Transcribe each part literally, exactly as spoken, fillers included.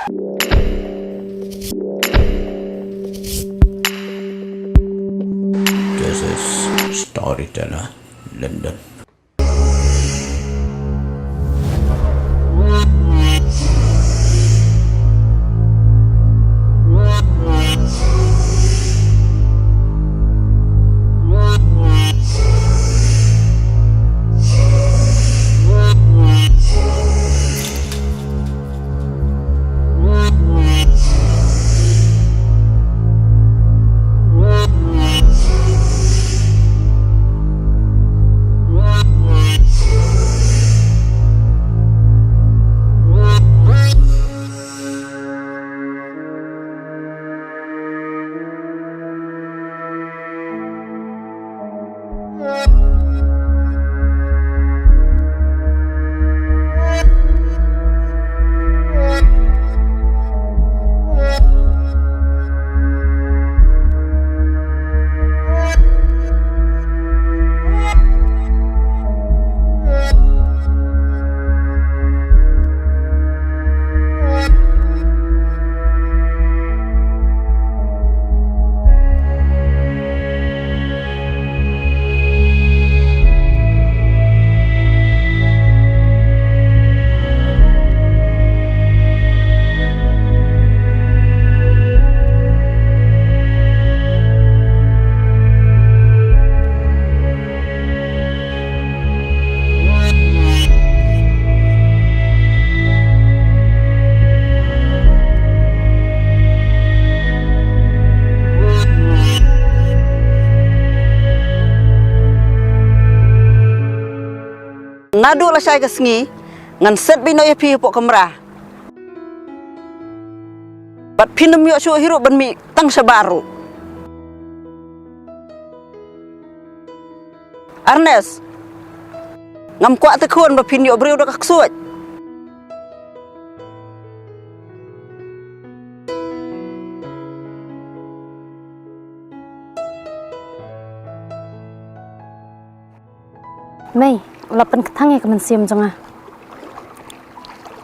This is Storyteller London. Naduh lashai ka sngi ngan set beit noh ïa phi hapoh kamra. Bad phin ym ïoh shuh hi ruh ban mih tang shabar ruh. Ernest, ngam kwah te khun ba phin ïoh briew da ka ksuid. Mei, la pynkthang ïa ka mynsiem jong nga.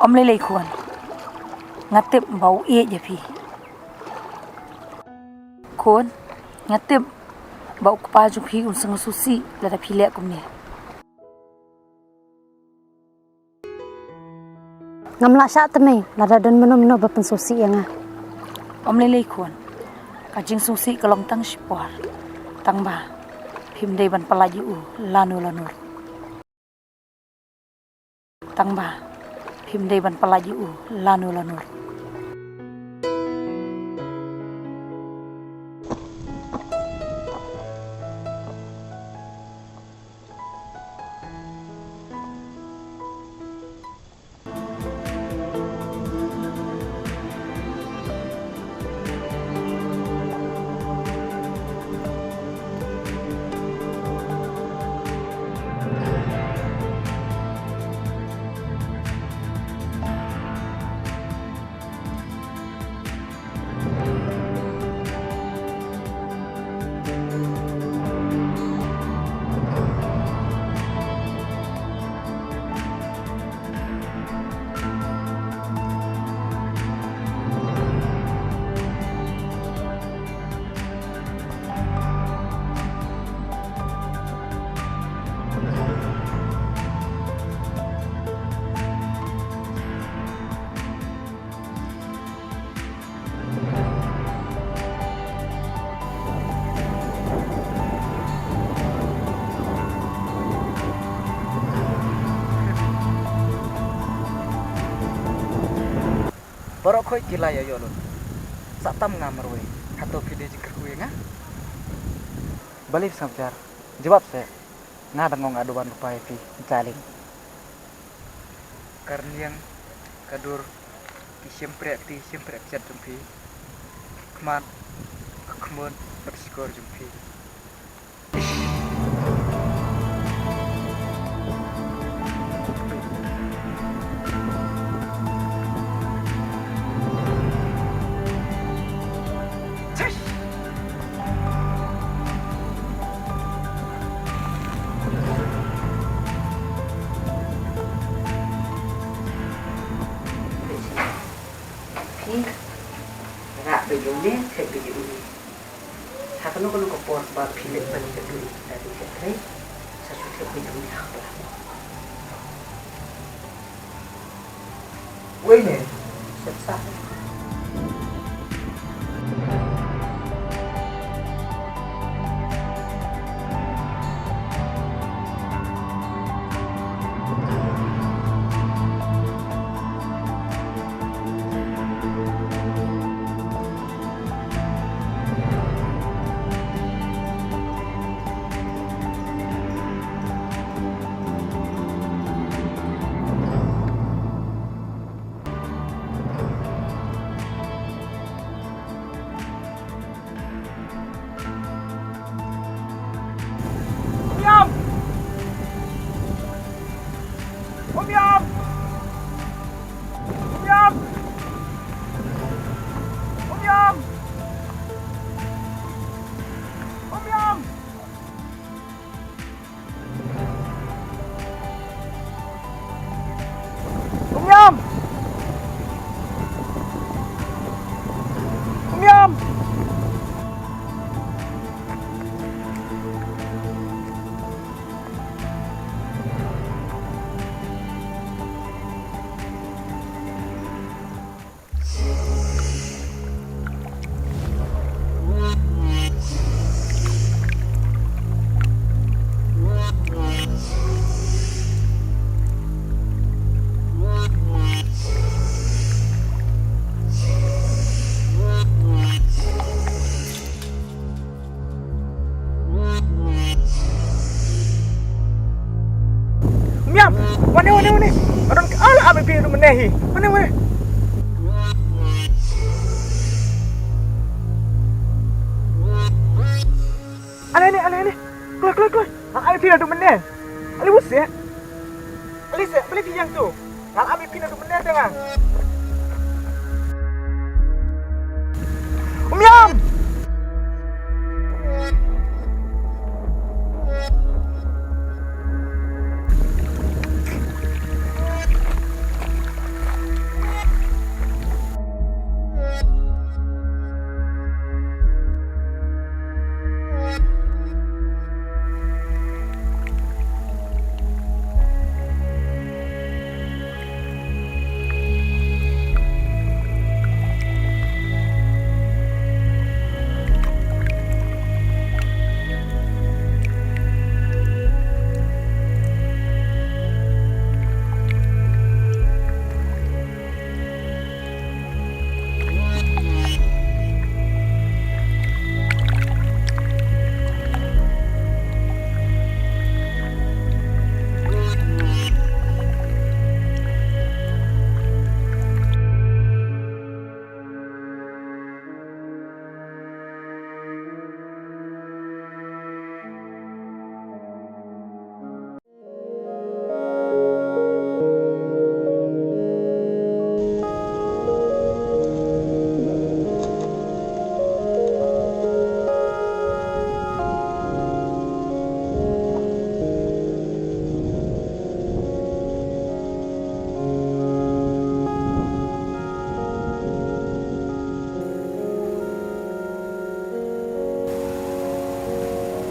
Ym lei lei khun. Nga tip ba u ïeit ïa phi. Khun, nga tip ba u kpa jong phi un sngewsih lada phi leh kumne. Ngam lah shah te mei, lada don mano mano ba pynsngewsih ïa nga. Ym lei lei khun. Ka jingsngewsih ka long tang shipor. Tang ba phim dei ban pyllait ïa u lano lano. Tang ba phim dei ban pyllait ïa u lano lano. Baroh khoit ki la ïa ïoh lut. Sa tam nga marwei. Hato phi dei jingkyrkhu ïa nga? Balei phi sngewbha? Jubab seh. Nga dang ong nga duh ban lypa ïa phi, darling. Ka rynïeng, ka dur, ki shympriah kti shympriah kjat jong phi. Khmat, ka khmut, bad shkor jong phi. Rah beit ïa une, thep beit ïa une. Ha kano kano ka por ba phi leit ban ïakynduh ïa ki kynthei, sa shu thep beit ïa une ha ka pla. Wei ne, sep sah. Umiam! Umiam! Umiam! Umiam! Umiam! Umiam! Umiam! Umiam, wan ne, wan ne, wan ne. Adon ka ala abi pi du mene hi. Wan ne, wan ne. Ale ne, ale ne. Kloi, kloi, kloi. Ala abi pi du mene. Ale wuse. Alise, beli phi ïang tu. Ngal abi phi na tu benda tengah. Umiam!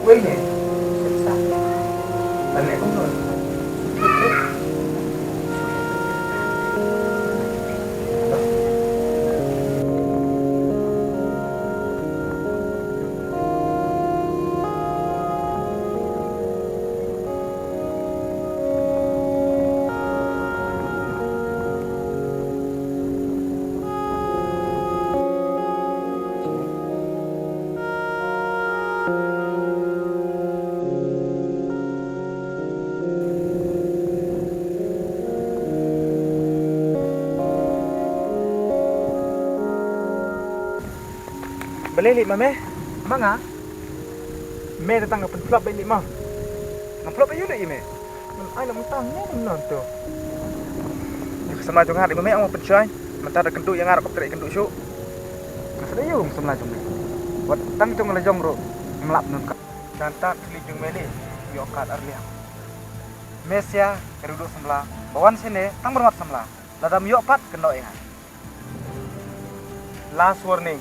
Wei ne, sep sah. Ban leh kumno? Balei leh ma me? Ma nga? Me da tang nga pynphlop beit leh ma. Nga phlop ïa u leh ïa me. Ngan ai la mynta ne mynta to. Ïa ka samla jong nga dei ma me ong pynshai. Mynta da kynduh ïa nga ruh kap treh kynduh shuh. Nga sa dei ïa u samla jong me. Wat tang jong la jong ruh ngam lap nun ka. Ngan tad thli jong me leh ïoh kat ar liang. Me sia ka ruh samla. Ba wan shane tang byrngat samla. Lada me ïoh pat kynduh ïa nga. Last warning.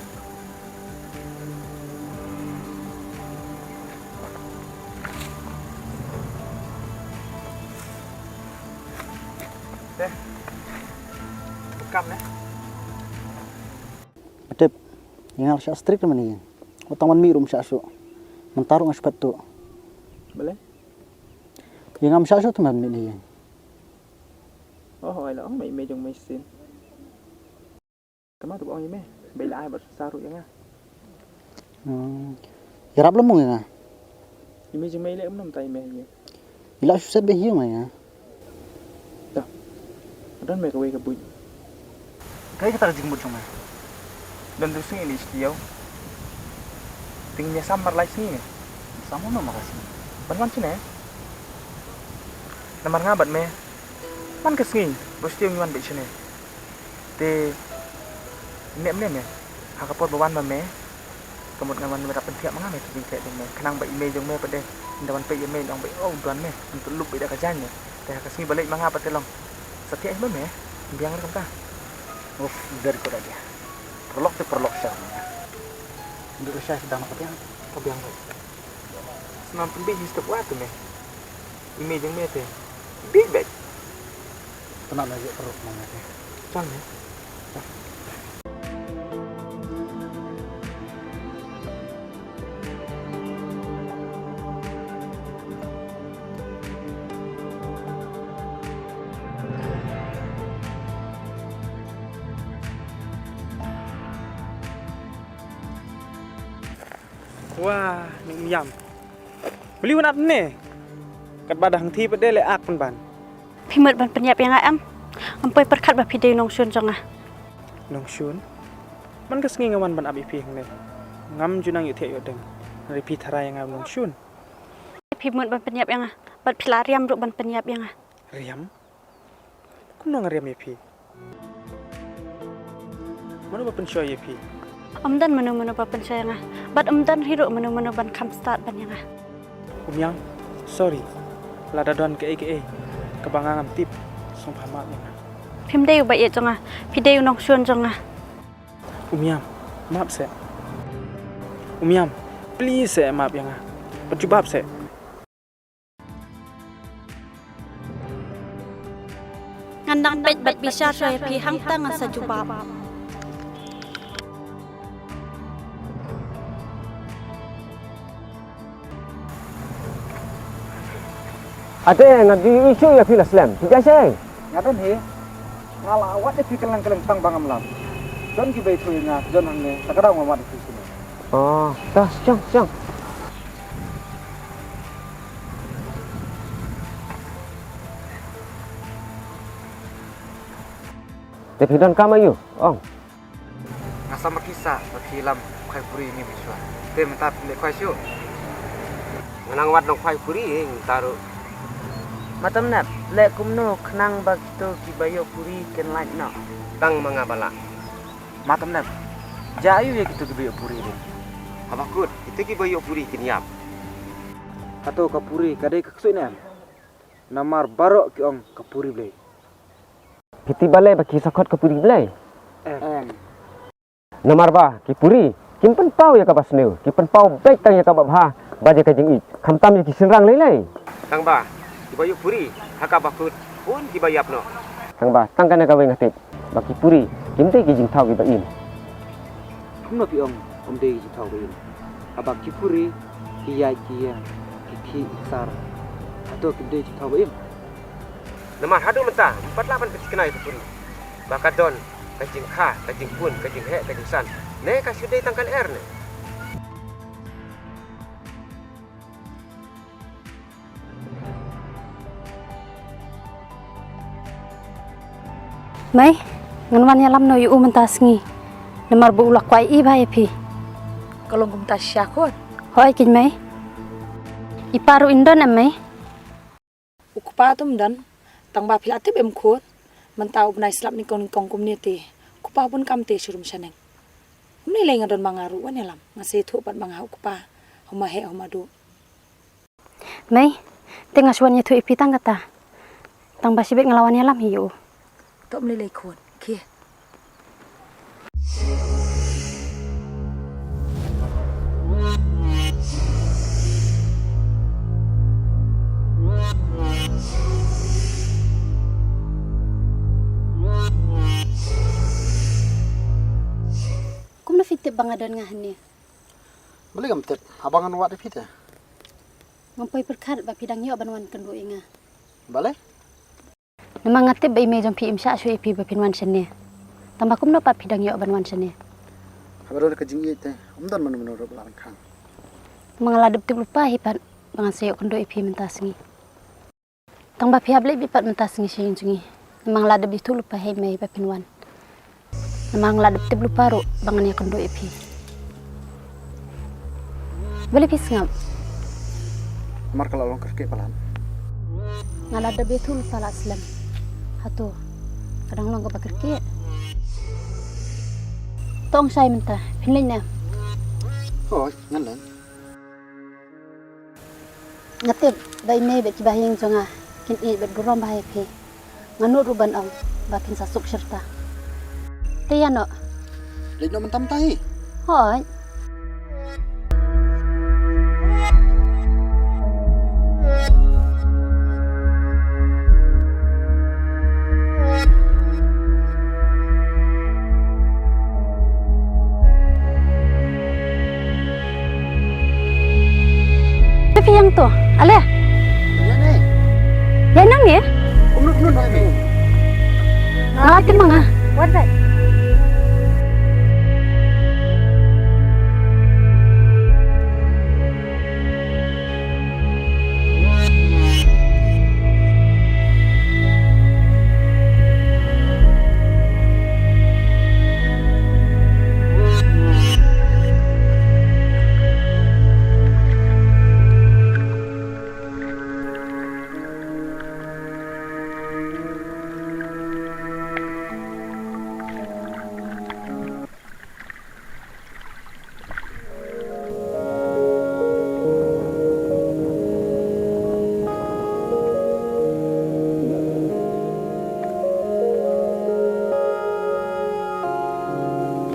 Te. Bekam ne. Tip. Ïa nga la shah strict mynne ïa. Wat tang ban mih ruh ym shah shuh. Mynta ruh nga shu phet tuh. Balei? Ïa nga ym shah shuh te mynne ïa. Oh, ai la ong mei mei jong mei shisien. Tama tu ba ong ïa mei. Bei la ai bad sa ruh ïa nga. Hmm. Ïarap lem mong ïa nga. Ïa mei jong mei leh kumno mynta ïa mei ïa. Ila shu set beh hiu nga ïa. Da. Don me kawei ka buit. Kaei kata ka jingmut jong me? Don tu sngi ni stia. Ting me sam mar lai sngi me. Sam no mar lai sngi. Ban wan sini. Namar nga bad me. Man ka sngi. Bro stia ngi wan bad sini. Te. Me me me. Ha ka por ba wan ma me. Ka mut ngan wan me rap pynthiah ma nga me ki jingthiah jong me. Khnang ba i mei jong me pat de. Ynda wan peit ïa me ong ba oh don me. Ynda lup beit da ka jaiñ me. Te ha ka sngi ba leit ma nga pat te long. Sa thiah ïa me me. Biang ruh kumta. Uf, very good idea. Paralok te paralok sha me. Ynda ruh sha sdang ka biang. Ka biang ruh. Snam pynbeit hi step wa te me. I mei jong me te. Beit beit. Tang na ïa paralok ma nga te. Chang me. Wah, ni um ïam. Beli wan ap ne. Katba da hangthie pat de leh ak pynban. Phi mut ban pynïap ïa nga em? Ngam poi pyrkhat ba phi dei u nongshun jong nga. Nongshun? Man ka sngi nga wan ban ap ïa phi hangne. Ngam ju nang ïohthiah ïohdeng. Hynrei phi tharai ïa nga u nongshun. Phi mut ban pynïap ïa nga. Bad phi la riam ruh ban pynïap ïa nga. Riam? Kumno nga riam ïa phi? Mano ba pynshoi ïa phi? Ym don mano mano ba pynshoi ïa nga. Bad ym don hi ruh mano mano ban kham stad ban ïa nga. Um ïam, sorry. Lada don kaei kaei kaba nga ngam tip, sngewbha map ïa nga. Phim dei uba ïeit jong nga. Phi dei u nongshun jong nga. Um ïam, map seh. Um ïam, please seh map ïa nga. Bad jubab seh. Ngan dang peit bad bishar shuwa ïa phi hangta ngan sa jubab. Ate nga ju issue ïa phi la slem. Phi jai sei? Nga don hi. Nga la wad ïa phi kylleng kylleng tang ba ngam lam. Don ki ba ïathuh ïa nga, don hangne. Ta ka daw nga wad ïa phi sini. Oh, ta sdang sdang. Te phi don kam aïu? Ong. Nga sam ba ki sah ba phi lam khwai puri ngi bishwa. Te mynta phi leh khwai shuh. Nga nang wad nong khwai puri mynta ruh. Matam nep, leh kumno khnang ba kito ki ba ïoh puri kin lait noh. Tang ma nga ba lah. Matam nep. Ja aïu ïa kito ki ba ïoh puri ri. Haba kut, kito ki ba ïoh puri kin ïap. Hato ka puri ka dei ka ksuid ne em? Namar baroh ki ong ka puri Blei. Phi tip balei ba ki sa khot ka puri Blei? Em. Namar ba ki puri kim pynpaw ïa kaba sniew, ki pynpaw beit tang ïa kaba bha bad ïa ka jingïeit, khamtam ïa ki shynrang lei lei. Tang ba ki ba ïoh puri ha kaba kut bun ki ba ïap noh. Tang ba tang kane kawei nga tip ba ki puri kim dei ki jingthaw ki ba im. Kumno phi ong ym dei ki jingthaw ba im? Haba ki puri ki ïaid ki ïeng, ki khih ki ksar, hato kim dei ki jingthaw ba im? Namar haduh mynta ym pat lah ban pynthikna ïa ka puri ba ka don ka jingkha, ka jingpun, ka jingheh, ka jingsan, ne ka shu dei tang ka lyer ne. Mei, ngan wan ïalam noh ïa u mynta sngi. Namar ba u la kwah ïa i bha ïa phi. Ka long kumta shisha khun? Hooid keiñ mei. I pa ruh in don em mei? U kpa te um don, tang ba phi la tip em khun. Mynta u bnai slap nyngkong nyngkong kumne te u kpa bun kam te sha rum sha neng. Kumne lei nga don ma nga ruh wan ïalam, nga sa ïathuh pat ma nga ha u kpa, ha u ma heh ha u ma duh. Mei, te nga shu wan ïathuh ïa phi tang kata. Tang ba shibit nga la wan ïalam hi ïa u. To ym lei lei khun, khie. Phi tip ba nga don nga hangne. Balei ngam tip, haba ngan wad ïa phi te. Ngam poi pyrkhat ba phi dang ïoh ban wan kynduh ïa nga. Balei? Namar nga tip ba i mei jong phi im shah shuh ïa phi ba phin wan shane. Tang ba kumno pat phi dang ïoh ban wan shane. Haba don ka jingïeit te, ym don mano mano ruh ba la rangkhang. Namar nga la dep tip lypa hi pat ba ngan sa ïoh kynduh ïa phi mynta sngi. Tang ba phi hap leit beit pat mynta sngi sha ïing jong ngi. Namar nga la dep ïathuh lypa ha i mei ba phin wan. Namar nga la dep tip lypa ruh ba ngan ïakynduh ïa phi. Balei phi sngap? Namar ka la long kyrkieh palat. Nga la dep ïathuh lypa la slem. Hato ka dang long kaba kyrkieh? To ong shai mynta, phin leit ne? Hooid, ngan leit. Nga tip ba i mei bad kiba ha ïing jong nga kin ïeit bad burom bha ïa phi. Nga nud ruh ban ong ba phin sa suk shirta. Te ïa noh. Leit noh mynta mynta hi. Hooid. Te phi ïeng to, ale? Ïa nang ne? Nga la tip ma nga.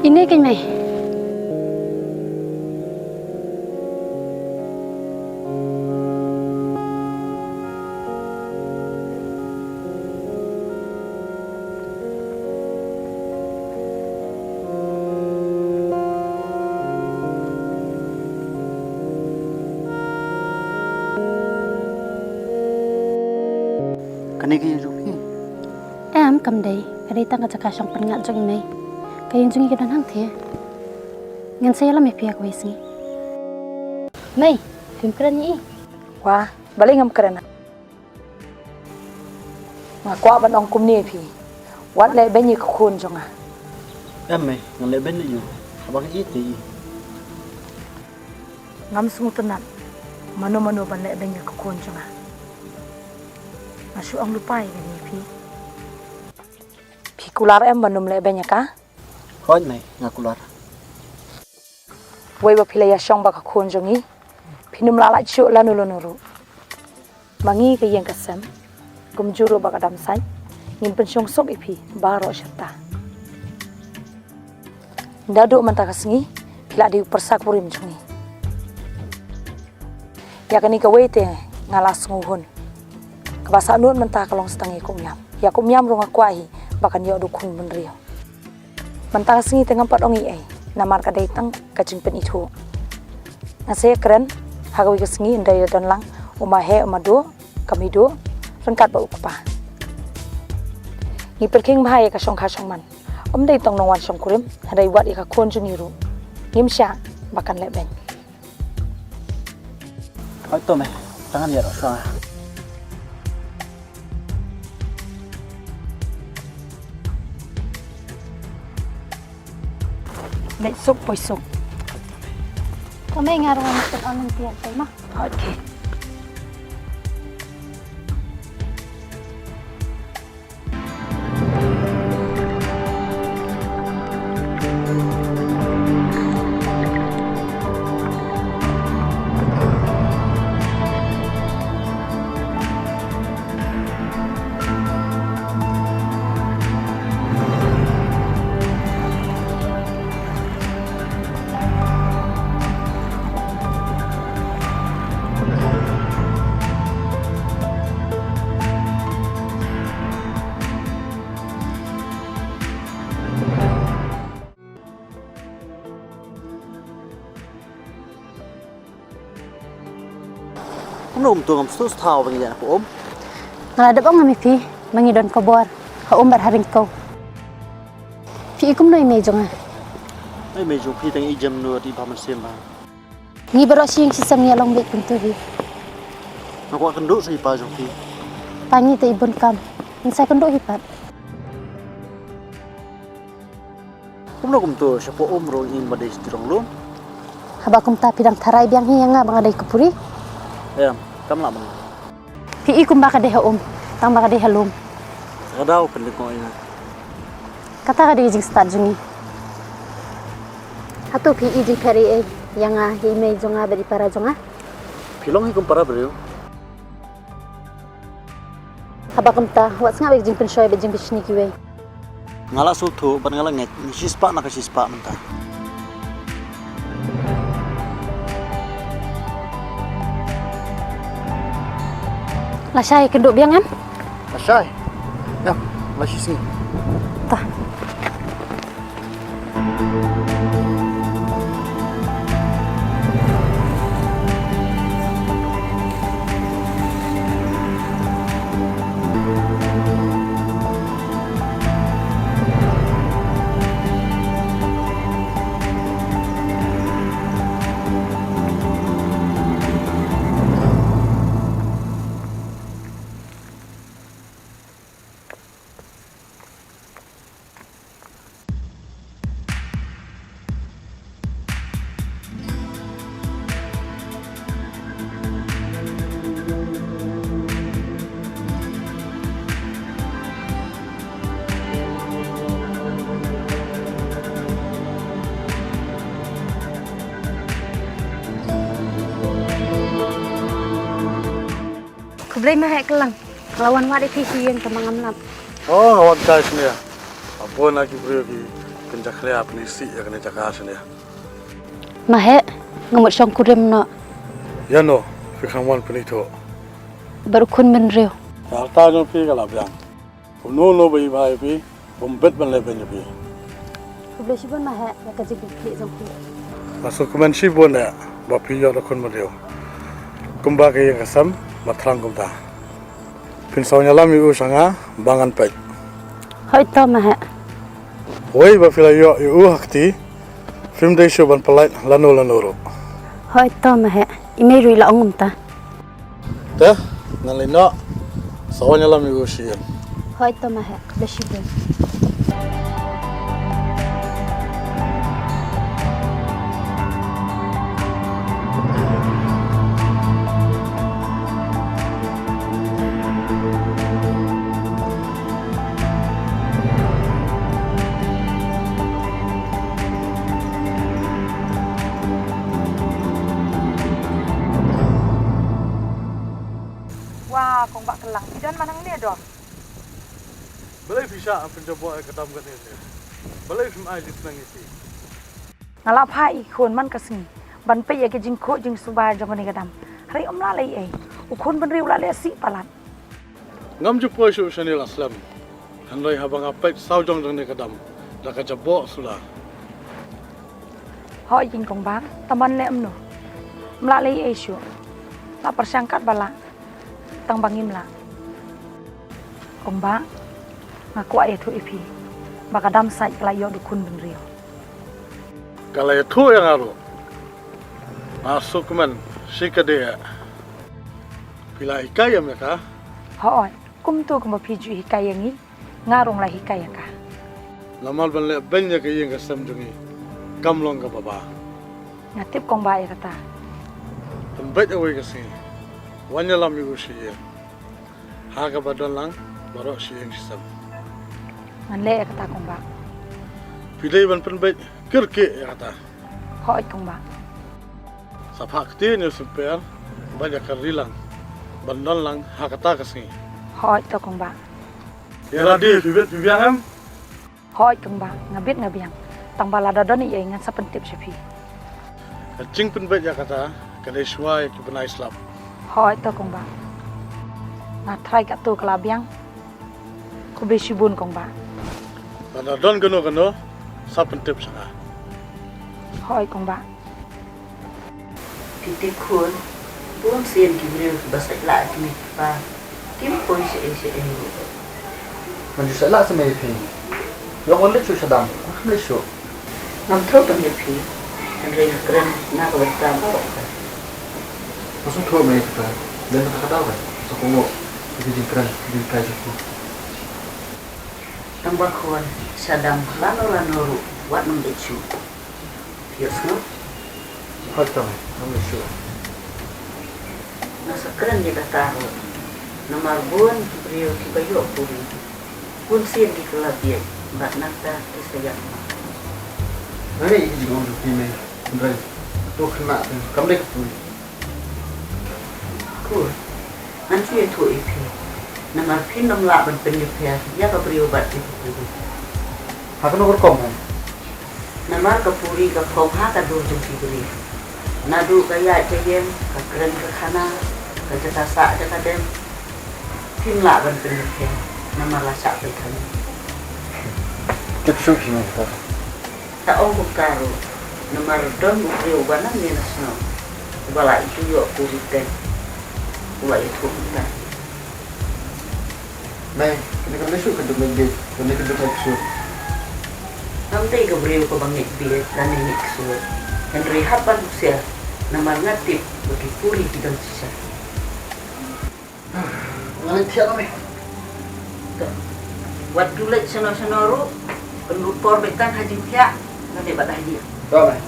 Ine kein mei. Kane ka ïing jong phi? Em, kam dei. Ka dei tang ka jaka shong pynngat jong i mei. Ka ïing jong ngi ka don hangthie. Ngan sa ïalam ïa phi ha kawei sngi. Mei, phim kren ïa i? Wa, balei ngam kren? Nga kwah ban ong kumne ïa phi. Wat lehbeiñ ïa ka khun jong nga. Em mei, ngan lehbeiñ lei ïa u. Haba nga ïeit ïa i. Ngam sngewtynnat mano mano ban lehbeiñ ïa ka khun jong nga. Nga shu ong lypa ïa kane ïa phi. Phi kular em ban ym lehbeiñ ïa ka? Hooid mei, nga kular. Wei ba phi la ïashong bad ka khun jong ngi, phin ym lah lait shuh lano lano ruh. Ma ngi ka ïing ka sem, kumjuh ruh bad ka dam sait, ngin pynshong suk ïa phi baroh shata. Naduh mynta ka sngi, phi la dei u pyrsa kurim jong ngi. Ïa kane kawei te nga la sngewhun. Kaba sahnud mynta ka long sa tang ïa ka umïam. Ïa ka umïam ruh nga kwah hi ba kan ïoh da u khun bynriew. Mynta ka sngi te ngam pat ong ei ei namar ka dei tang ka jingpynithuh. Nga sa ïakren ha kawei ka sngi ynda la don lang u ma heh u ma duh, ka mei duh ryngkat bad u kpa. Ngi pyrkhing bha ïa ka shongkha shongman. Ym dei tang nongwan shongkurim, hynrei wat ïa ka khun jong ngi ruh ngim shah ba kan lehbeiñ. Hooid to mei, tang ngan ïaroh shuwa. Leit suk, poi suk. To mei, nga ruh ngan pyn-on lynti hangtei mo. Hooid. Kumno kumto ngam sngewthuh shuh ba ngi ïa na ka um. Nga la dep ong ïa phi ba ngi don khubor ha um bad ha ryngkew. Phi i kumno i mei jong nga? I mei jong phi tang i jem nud i ba mynsiem ba. Ngi baroh shi ïing shi sem ngi ïa long beit kumto hi. Nga kwah kynduh sa i pa jong phi. Pa ngi te i bun kam. Ngin sa kynduh hi pat. Kumno kumto shapoh um ruh ngim ba dei sdang lum. Haba kumta phi dang tharai biang hi ïa nga ba nga dei ka puri. Em, kam lah bang. Phi i kumba ka dei ha um, tang ba ka dei ha lum. Ka daw pynlong ko ïa. Kata ka dei ka jingstad jong ngi. Hato phi i jingpher ei ei ïa nga, ïa i mei jong nga bad i para jong nga? Phi long hi kum para briew. Haba kumta, wat sngap ïa ka jingpynshoi bad jingbishni kiwei. Nga la sngewthuh bad nga la ngeit, ngi shispah na ka shispah mynta. Lashai kynduh biang em? Lashai. Ïa, la shisngi. Ta. Khublei ma heh kyllang. Nga la wan wad ïa phi sha ïing, tang ba ngam lap. Oh, nga wan kai shane. Bun na ki briew ki pynjakhlia pynisi ïa kane jaka shane. Ma heh, nga mut shong kurim noh. Ïano phi kham wan pynithuh? Bad u khun bynriew. Ka rta jong phi ka la biang. Uno uno ba i bha ïa phi, bym bit ban leh beiñ ïa phi. Khublei shibun ma heh ïa ka jingpynkhih jong phi. Nga sngewkmen shibun eh ba phi ïoh da khun bynriew. Kumba ka ïing ka sem ba thrang kumta. Phin sa wan ïalam ïa u sha nga ba ngan peit. Hooid to ma heh. Wei ba phi la ïoh ïa u ha kti, phim dei shuh ban pyllait lano lano ruh. Hooid to ma heh. I mei ruh i la ong kumta. Te ngan leit noh, sa wan ïalam ïa u sha ïing. Hooid to ma heh, khublei shibun. Wa kong Bah Kyllang, phi don man hangne don? Balei phi shah pynjaboh ïa ka dam kane ne? Balei phim ai list nang ïa phi? Nga la phah ïa i khun man ka sngi ban peit ïa ka jingkhuh jingsuba jong kane ka dam. Hynrei um lah leh ei ei. U khun bynriew u la leh sih palat. Ngam ju poi shuh shane la slem. Hynrei haba nga peit saw jong jong kane ka dam da ka jaboh suda. Hooid kong Bah, tang ban leh kumno? Um lah leh ei ei shuh. La pyrshang katba lah tang ba ngim lah. Kong Bah, nga kwah ïathuh ïa phi ba ka dam sait ka la ïoh da u khun bynriew. Ka la ïathuh ïa nga ruh. Nga sngewkmen shikaddei. Phi la hikai ïa me ka? Hooid, kumto kumba phi ju hikai ïa ngi, nga ruh nga la hikai ïa ka. Namar ban leh beiñ ïa ka ïing ka sem jong ngi kam long kaba bha. Nga tip kong Bah ïa kata. Pynbeit kawei ka sngi, wan ïalam ïa u sha ïing. Ha kaba don lang baroh shi ïing shi sem. Ngan leh ïa kata kong Bah. Phi dei ban pynbeit kyrkieh ïa kata. Hooid kong Bah. Sa phah ktien ïa u symper bad ïa ka ri lang ban don lang ha kata ka sngi. Hooid to kong Bah. Ïa lade phi bit phi biang em? Hooid kong Bah, nga bit nga biang. Tang ba lada don ei ei ngan sa pyntip sha phi. Ka jingpynbeit ïa kata ka dei shuwa ïa ki bnai slap. Hooid to kong Bah. Nga tharai katto ka la biang. Khublei shibun kong Bah. Lada don kano kano sa pyntip sha nga. Hooid kong Bah. Phi tip khun, Bun sien ki briew kiba sait lah ïa ki mei ki pa kim poi shaei shaei ruh. Ngan ju sait lah sa mei phi. Ïoh ngan leit shuh sha dam, ngan leit shuh. Ngam thaw tang ïa phi. Hynrei nga kren na ka bynta baroh. Nga sngewthuh mei kata. Dei na kata ka daw ba sa kohnguh ïa ka jingkren jinghikai jong phi. Tang ba khun sha dam lano lano ruh wat nym leit shuh. Phi ïohsngew? Hooid tang, ngam leit shuh. Nga sa kren ïa kata ruh namar bun ki briew kiba ïoh puri, bun sien ki la bieit bad nangta ki sa ïap noh. Nga ngeit ïa ki jingong jong phi mei, hynrei kato khynnah te kam dei ka puri. Khun, ngan shu ïathuh ïa phi namar phin ym lah ban pynïapher ïa ka briew bad ïa ka puri. Ha kano ka rukom em? Namar ka puri ka phong ha ka dur jong ki briew. Naduh ka ïaid ka ïeng, ka kren ka khana, ka jaka sah jaka dem, phim lah ban pynïapher namar la shah pynthame. Tip shuh phi mei kata. Ta ong kumta ruh namar don u briew uba nangne na shnong uba la ïoh puri te, uba ïathuh kumta. Mei, kane ka dei shuh ka duk leit bieit, kane ka duk leit shuh. Ngam dei ka briew kaba ngeit bieit lane ngeit shuh. Hynrei hap ban husiar namar nga tip ba ki puri ki don shisha. Nga leit thiah noh mei. To. Wat ju leit shano shano ruh, pynlut por beit tang ha jingthiah, nga dei bad ha ïing. To mei.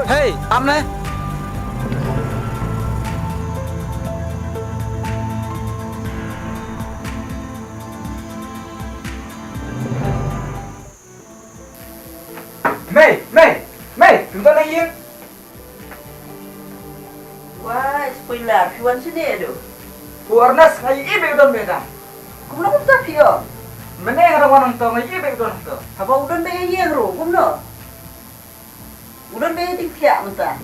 Hei, am ne? Mei, mei, mei, phi don ha ïing? Wah, spoiler, phi wan shane do? Warnas, nga ïohi ba u don beit tang. Kumno kumta phi ong? Mynne nga dang wan hangto nga ïohi ba u don hangto. Haba u don beit ha ïing ruh, kumno? U don beit ha jingthiah mynta.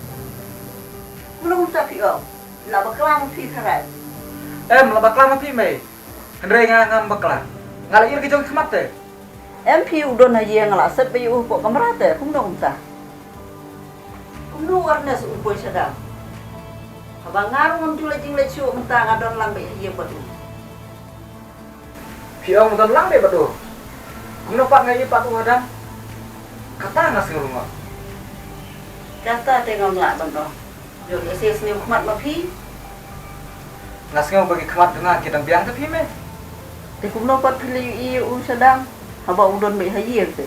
Kumno kumta phi ong? La bakla ma phi tharai? Em, la bakla ma phi mei. Hynrei nga ngam bakla. Nga la ïohi ki jong ki khmat te. Em phi u don ha ïing, nga la set beit ïa u hapoh kamra te, kumno kumta? Kumno u Ernest u poi sha dam? Haba nga ruh ngam ju leit jingleit shuh mynta, nga don lang beit ha ïing bad u. Phi ong don lang beit bad u? Kumno pat nga ïohi pat u ha dam? Kata nga sngew ruh nga. Kata te ngam lah ban ong. Ïoh lehse sniew khmat ma phi. Nga sngew ba ki khmat jong nga ki dang biang te phi mei. Te kumno pat phi la ïohi ïa u sha dam haba u don beit ha ïing te?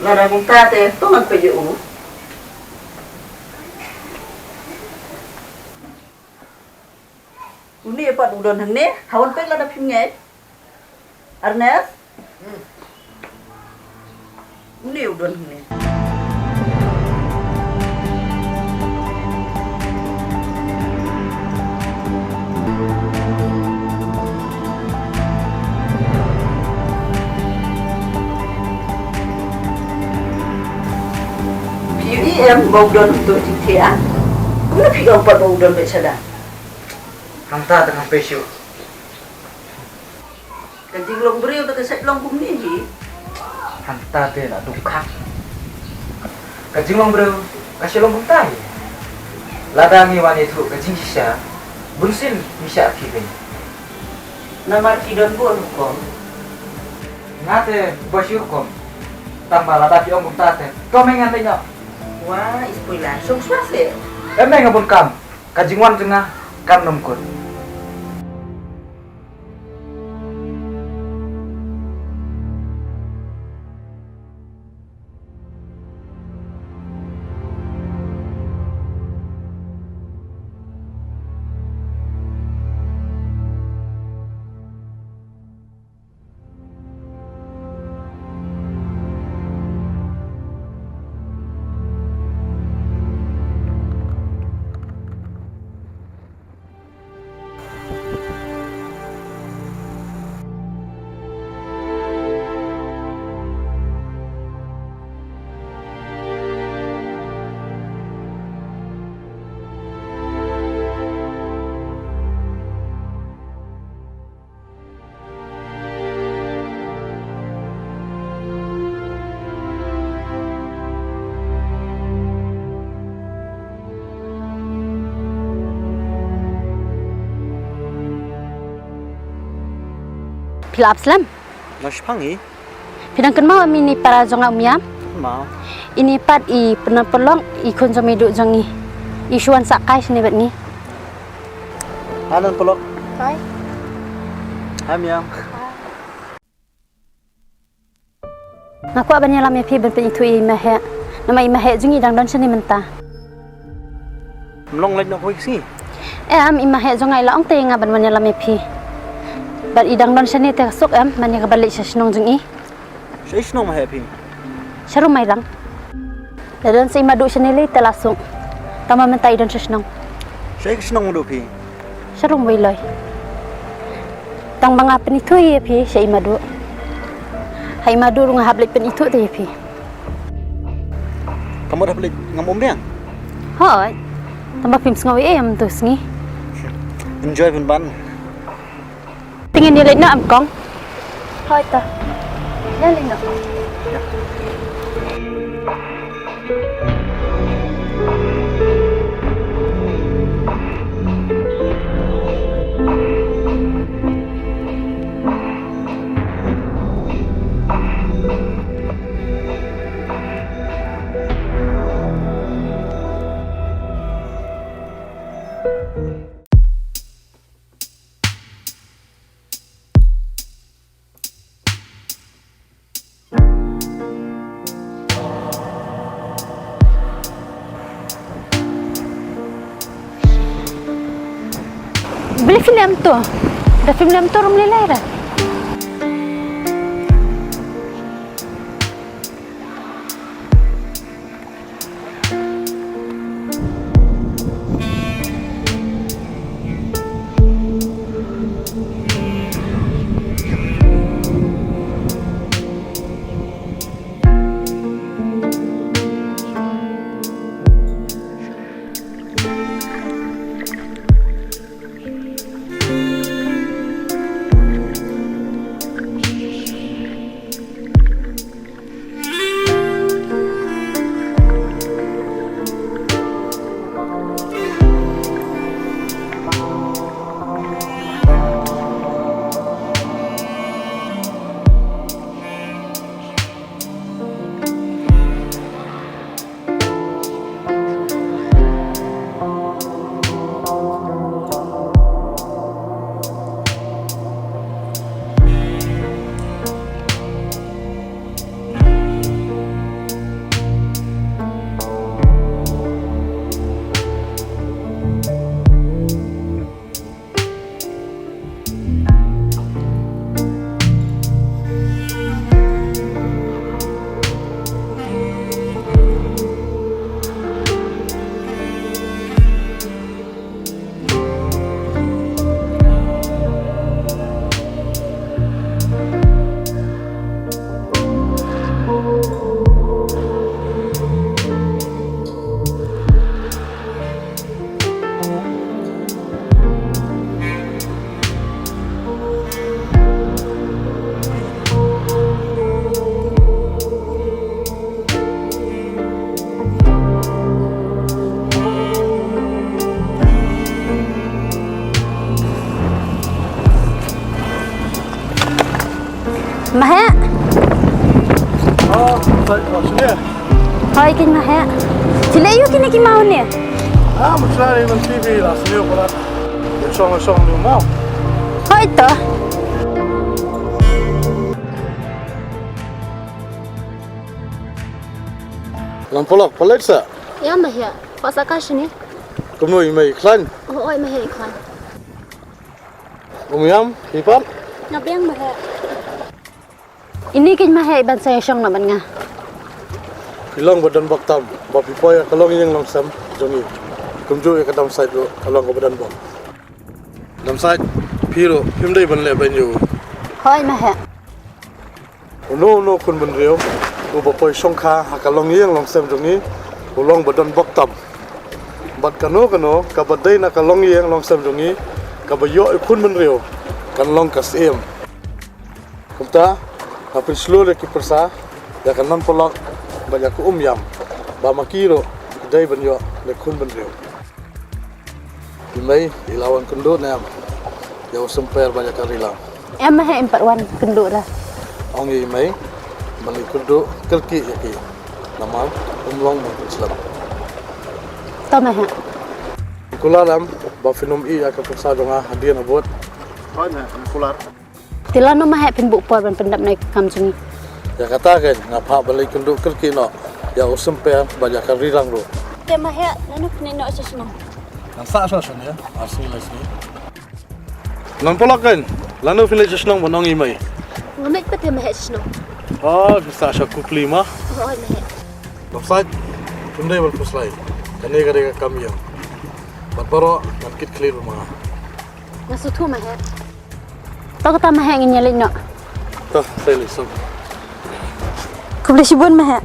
Lada kumta te to ngan peit ïa u. Une pat u don hangne, ha wan peit lada phim ngeit. Ernest? Hmm. Une u don hangne. Phi ïohi em ba u don hangto jingthiah? Kumno phi ong pat ba u don beit sha dam? Hangta te ngam peit shuh. Ka jinglong briew te ka shait long kumne hi. Hangta te la duk khak. Ka jinglong briew ka shait long kumta hi. Lada ngi wan ïathuh ka jingshisha, bunsien ngi shah khie beiñ. Namar ki don bun rukom. Nga te ba shu rukom. Tang ba lada phi ong kumta te, to mei ngan leit noh. Wah, i spoiler, shong shuwa seh. Em mei, nga bun kam. Ka jingwan jong nga kan nym kut. Phi la ap slem? Nga shipang hi. Phi dang kynmaw em ine i para jong nga Umiam? Kynmaw. Ine pat i Nonpulok, i khun jong i duh jong i. I shu wan sah kai shane bad ngi. Hi Nonpulok. Hi. Hi Umiam. Nga kwah ban ïalam ïa phi ban pynithuh ïa i Maheh. Namar i Maheh jong ngi i dang don shane mynta. Ym long leit noh kawei ka sngi? Em, i Maheh jong nga i la ong te ïa nga ban wan ïalam ïa phi. Bad i dang don shane te ka suk em ban ïa kaba leit sha shnong jong i. Shaei shnong Maheh phi? Sha Ruma i dang. La don sa i Madu shane lei te la suk. Tangba mynta i don sha shnong. Shaei ka shnong Madu phi? Sha Ruma i loi. Tangba nga pynithuh ïa phi sha i Madu. Ha i Madu ruh nga hap leit pynithuh te ïa phi. Ka mut hap leit ngam umriang? Hooid. Tangba phim sngew ei ei ïa mynta ka sngi. Enjoy pynban. Te ngin ïa leit noh em kong? Hooid to. Ïa leit noh. Balei phi leh kumto? Da phim leh kumto ruh ym lei lei re. Maheh. Oh, sorry, oh, sini. Hooid keiñ Maheh. Phi leh aïu kine ki maw ne? Ah, mynta ïa ki ban T V la sini pala. Ïa shong, ïa shong ni maw. Hooid to. Nonpulok, pynlait sa? Ïa Maheh. Pat sa ka shini. Kumno i mei i khlaiñ? Oh, oi Maheh i khlaiñ. Umiam, phi pat? Nga biang Maheh. Ine keiñ Maheh i ban sa ïa shong noh bad nga. Phi long ba donbok tam ba phi poi ha ka longïing longsem jong ngi. Kumjuh ïa ka Damsait ruh ka long kaba donbok. Damsait, phi ruh phim dei ban leh beiñ ïa u. Hooid Maheh. Uno uno khun bynriew uba poi shongkha ha ka longïing longsem jong ngi u long ba donbok tam. Bad kano kano kaba dei na ka longïing longsem jong ngi kaba ïoh i khun bynriew kan long ka syiem. Kumta, ha pynshlur ïa ki pyrsa ïa ka Nonpulok bad ïa ka Umiam ba ma ki ruh ki dei ban ïoh ne khun bynriew. I mei i la wan kynduh ne em ïa u Symper bad ïa ka Rila? Em, ma heh, em pat wan kynduh re. Ong ïa i Mei ban leit kynduh kyrkieh ïa ki. Namar um long ban pynslem. To ma heh. Kular em ba phin ym ïeh ïa ka pisa jong nga hadien habud. Hooid ma heh, kular. Te lano ma heh phin buh por ban pyndap noh ïa ka kam jong ngi? Ïa kata keiñ nga phah ban leit kynduh kyrkieh noh ïa u Symper bad ïa ka Rilang ruh. Te ma heh, lano phin leit noh sha shnong? Ngan sah sha shnong ïa arsngi laisngi. Ngan paralok keiñ, lano phin leit sha shnong ban ong ïa i Mei? Ngam leit pat te ma heh sha shnong. Oh, phin sah sha Kupli ma. Hooid ma heh. Dap sait, phim dei ban pynslem. Kane ka dei ka kam ïa. Bad baroh ngan kit khlieh ruh ma nga. Nga sngewthuh ma heh. To kata ma heh, ngin ïa leit noh. To, sa leit song. Khublei shibun ma heh.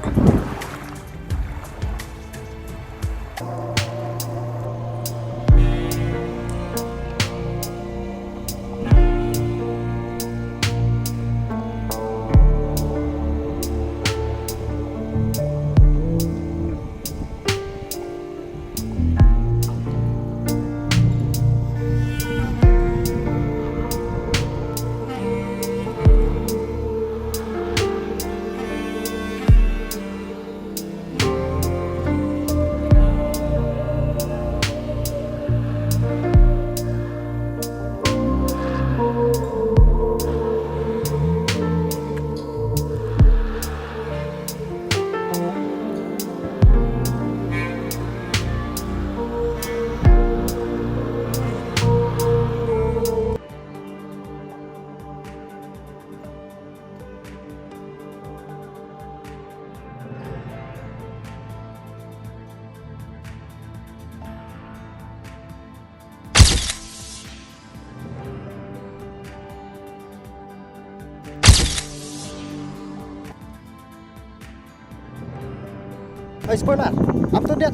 Hei, spoiler, ap tu dia.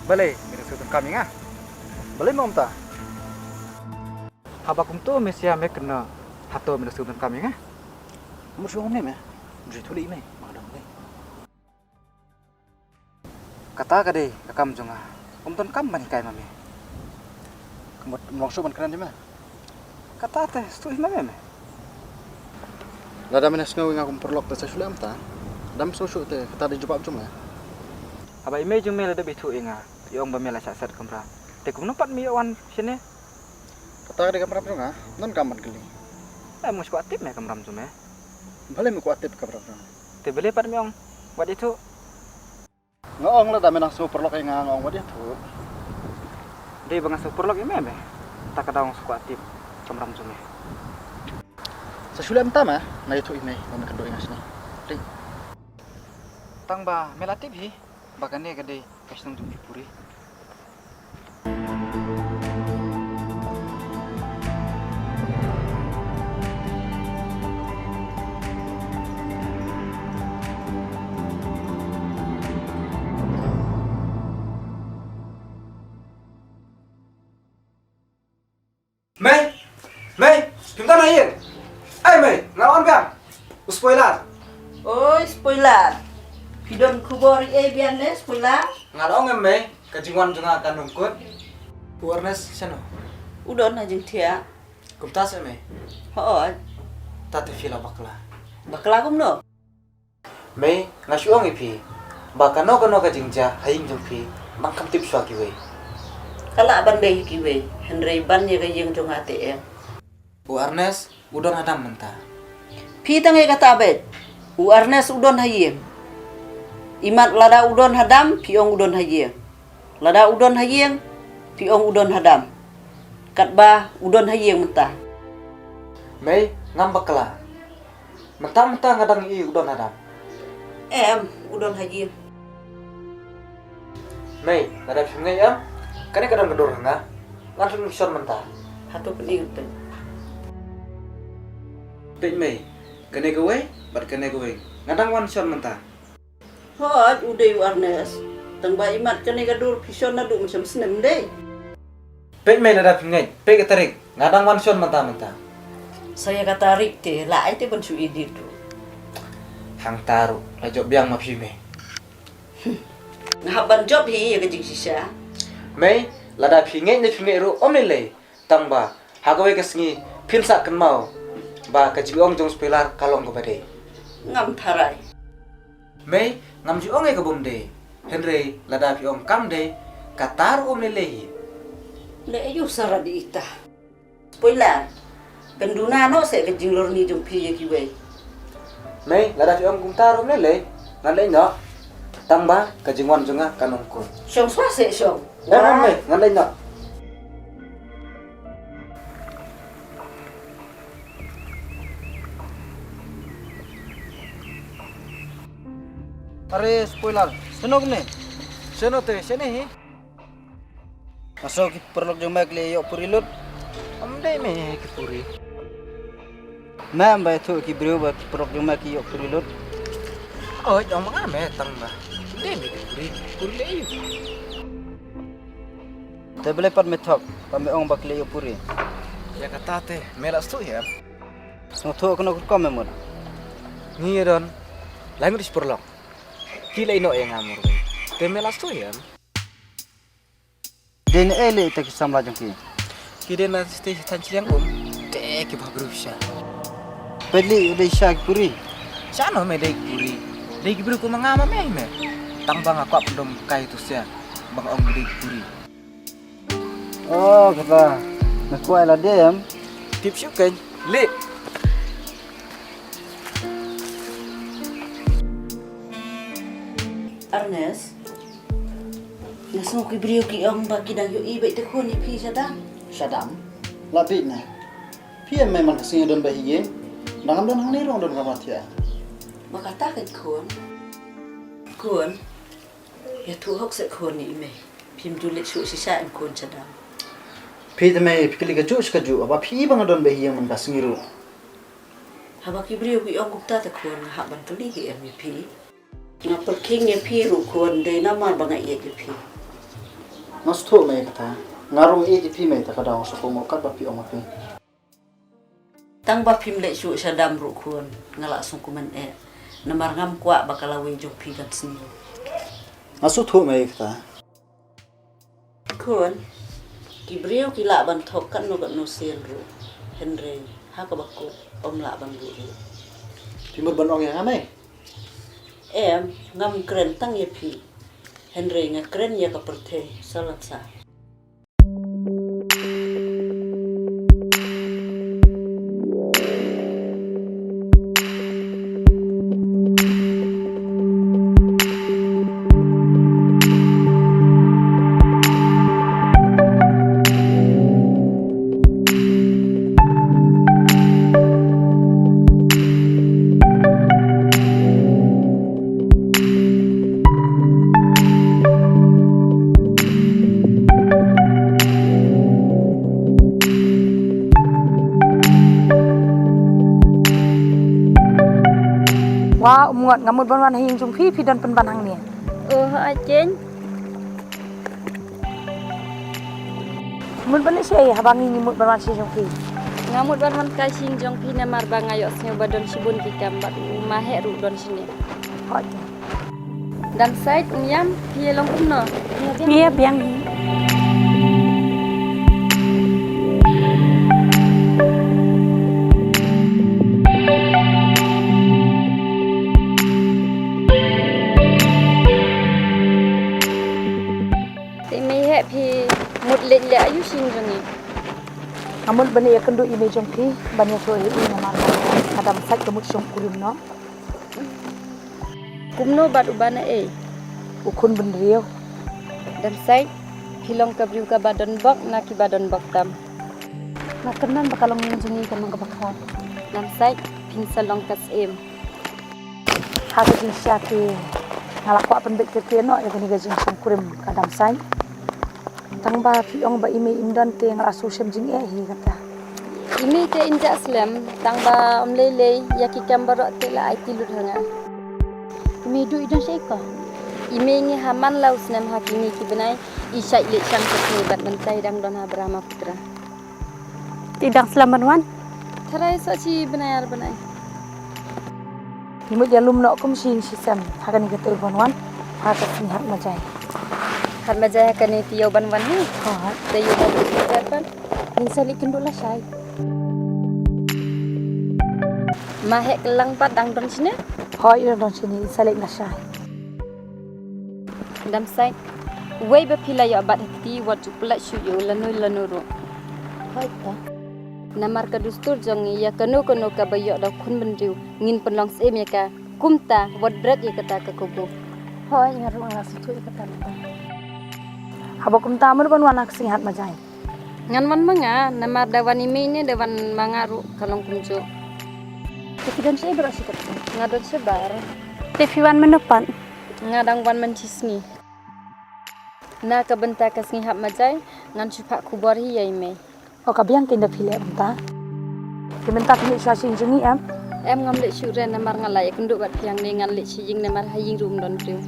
Balei me da sngewthuh kam ïa nga? Balei me ong ta? Haba kumto me sha me kynnoh, hato me da sngewthuh kam ïa nga? Mut shu ong ne me? Ju ïathuh lei me, ma dang lei. Kata ka dei ka kam jong nga. Ym don kam ban hikai ma me. Ka mut ym long shuh ban kren ïa me. Kata te sngewthuh hi ma me me. Lada me la sngew ïa nga kum paralok te sa shu leh mynta. Dam sngewthuh te kata dei jubab jong me. Haba i mei jong me la dep ïathuh ïa nga, i ong ba me la shah set kamra. Te kumno pat me ïoh wan shane? Kata ka dei kamram jong nga, ym don kam ban kylli. Em, nga shu kwah tip me kamram jong me. Balei me kwah tip kamram jong nga? Te balei pat me ong wat ïathuh? Nga ong lada me nang sngew paralok ïa nga, nga ong wat ïathuh. Dei ba nga sngew paralok ïa me me. Ta ka daw nga shu kwah tip kamram jong me. Sa shu leh mynta me, nga ïathuh ïa me ba me kynduh ïa nga shane. Dei. Tang ba me la tip hi ba kane ka dei ka shnong jong phi puri. Mei! Mei! Phim tan ha ïing? Ei Mei, nga la wan biang. U Spoiler. Oi Spoiler. Phi don khubor ei biang ne Spoiler? Nga la ong em Mei, ka jingwan jong nga kan ym kut. U Ernest shano? U don ha jingthiah. Kumta seh Mei? Hooid. Ta te phi la bakla. Bakla kumno? Mei, nga shu ong ïa phi ba kano kano ka jingjia ha ïing jong phi, nang kham tip shuwa kiwei. Ka lah ban dei ha kiwei, hynrei ban ïa ka ïing jong nga te em. U Ernest u don ha dam mynta. Phi tang ïa kata beit. U Ernest u don ha ïing. Imat lada u don ha dam, phi ong u don ha ïing. Lada u don ha ïing, phi ong u don ha dam. Katba u don ha ïing mynta. Mei, ngam bakla. Mynta mynta nga dang ïohi u don ha dam. Em, u don ha ïing. Mei, lada phim ngeit em, kane ka don ka dur ha nga. Ngan shon mynta. Hato pyn-i peit. Peit Mei, kane kawei bad kane kawei. Nga dang wan shon mynta. Hooid, u dei u Ernest. Tang ba imat kane ka dur phi shon naduh mynshem snem dei. Peit Mei lada phi ngeit, peit ka tarik, nga dang wan shon mynta mynta. Sa ïa ka tarik te, la ai te ban shu edit ruh. Hangta ruh la jop biang ma phi mei. Nga hap ban jop hi ïa ka jingshisha. Mei, lada phi ngeit ne phi ngeit ruh ym lei lei. Tang ba ha kawei ka sngi phin sa kynmaw ba ka jingong jong u Spoiler ka long kaba dei. Ngam tharai. Mei, ngam ju ong ïa ka bym dei. Hynrei lada phi ong kam dei, kata ruh ym lei lei hi. Leh aïu sa ra di ita. Spoiler, phin duna noh seh ka jinglorni jong phi ïa kiwei. Mei, lada phi ong kumta ruh ym lei lei. Ngan leit noh. Tang ba ka jingwan jong nga kan ym kut. Shong shuwa seh shong. Em, em, Mei, ngan leit noh. Are Spoiler, shano kumne? Shano te, shane hi? Nga sngew ki paralok jong me ki la ïoh puri lut. Ym dei me ki puri. Me ym ba ïathuh ki briew ba ki paralok jong me ki ïoh puri lut. Oi, ong ma nga me tang ba. Ym dei me ki puri. Puri lei aïu? Te balei pat me thok ba me ong ba ki la ïoh puri? Ïa kata te me la sngewthuh ïa em? Sngewthuh kano ka rukom me mut? Ngi ïa don lai ngut shi paralok. Ki la ïehnoh ïa nga marwei. Te me la sngewthuh ïa em? Dei na ei leh ïa kita ki samla jong ki? Ki dei na shatei sha thaiñ shiliang um. Te ki bha briew shisha. Peit leh dei shisha ki puri. Shano me dei ki puri? Dei ki briew kum ma nga ma me hi me. Tang ba nga kwah pyndonkam kai tu sha ba nga ong dei ki puri. Oh, kata. Me kwah ïa lade em? Tip shuh keiñ. Leh. Ernest, nga sngew ki briew ki ong ba ki dang ïohi beit te khun ïa phi sha dam. Sha dam? La beit ne? Phi em me man ka sngi don beit hi ïing. Dang ngam don hangne ruh ong don ka ma thiah. Ba kata ka khun. Khun. Ïathuh hok seh khun ïa i mei. Phim ju leit shuh shisha em khun sha dam. Phi te mei phi kylli kajuh shi kajuh haba phi ba nga don beit hi ïing man ka sngi ruh. Haba ki briew ki ong kumta te khun nga hap ban kylli hi em ïa phi. Nga pyrkhing ïa phi ruh khun dei namar ba nga ïeit ïa phi. Nga sngewthuh mei kata. Nga ruh nga ïeit ïa phi mei te ka daw nga sngewthuh mo katba phi ong ma phi. Tang ba phim leit shuh sha dam ruh khun nga la sngewkmen eh. Namar ngam kwah ba ka lawei jong phi kan sniew. Nga sngewthuh mei kata. Khun, ki briew ki lah ban thok katno katno sien ruh. Hynrei ha kaba kut ym lah ban buh ruh. Phi mut ban ong ïa nga mei? Em, ngam kren tang ïa phi. Hynrei nga kren ïa ka pyrthei sa lad sa. Wa u Mngot, nga mut ban wan ha ïing jong phi, phi don pynban hangne. O, hooid keiñ. Mut ban leh shaei haba ngi ngi mut ban wan sha ïing jong phi? Nga mut ban wan kai sha ïing jong phi namar ba nga ïohsngew ba don shibun ki kam bad u ma heh ruh don shane. Hooid. Dam Sait, Umïam, phi ïa long kumno? Phi ïa biang hi. Te mei heh phi mut leit leh aïu sha ïing jong ngi? Nga mut ban ïakynduh ïa i mei jong phi ban ïathuh ïa i namar ka Dam Sait ka mut shongkurim noh. Kumno bad uba na ei? U khun bynriew. Dam Sait, phi long ka briew kaba don bok na kiba don bok tam? Nga kynmaw ba ka longïing jong ngi kan long kaba khraw. Dam Sait, phin sa long ka syiem. Ha ka jingshisha te nga la kwah pynbeit kyrkieh noh ïa kane ka jingshongkurim ka Dam Sait. Tang ba phi ong ba i mei im don te nga la shu shem jingeh hi kata. I mei te in jah slem, tang ba ym lei lei ïa ki kam baroh te la aiti lut ha nga. I mei duh i don shaei ko? I mei ngi ha man la u snem ha kine ki bnai i shait leit shang ka sngi bad mynta i dang don ha Brahmaputra. Te i dang slem ban wan? Tharai sa shi bnai ar bnai. Ngi mut ïalum noh kum shi ïing shi sem ha kane ka taïew ban wan, ha ka sngi Hat Majai. Hat Majai ha kane taïew ban wan hi. Hooid. Taïew ban wan. Ngin sa leit kynduh lashai. Ma heh kyllang pat dang don shane? Hooid, dang don shane, ngin sa leit lashai. Dam sait. Wei ba phi la ïoh bat ha kti wat ju pynlait shuh ïa u lano lano ruh. Hooid pa. Namar ka dustur jong ngi ïa kano kano kaba ïoh da u khun bynriew ngin pynlong syiem ïa ka. Kumta wat bret ïa kata ka kubu. Hooid, nga ruh nga la sngewthuh ïa kata. Haba kumta mano ban wan ha ka sngi Hat Majai? Ngan wan ma nga, namar da wan i mei ne da wan ma nga ruh ka long kumjuh. Te phi don shaei baroh shi katto? Nga don shabar. Te phi wan mynno pat? Nga dang wan mynshisngi. Na ka bynta ka sngi Hat Majai ngan shu phah khubor hi ïa i mei. O, ka biang kein da phi leh mynta. Te mynta phi leit sha sha ïing jong ngi em? Em, ngam leit shuh re namar nga la ïakynduh bad phi hangne, ngan leit sha ïing namar ha ïing ruh ym don briew.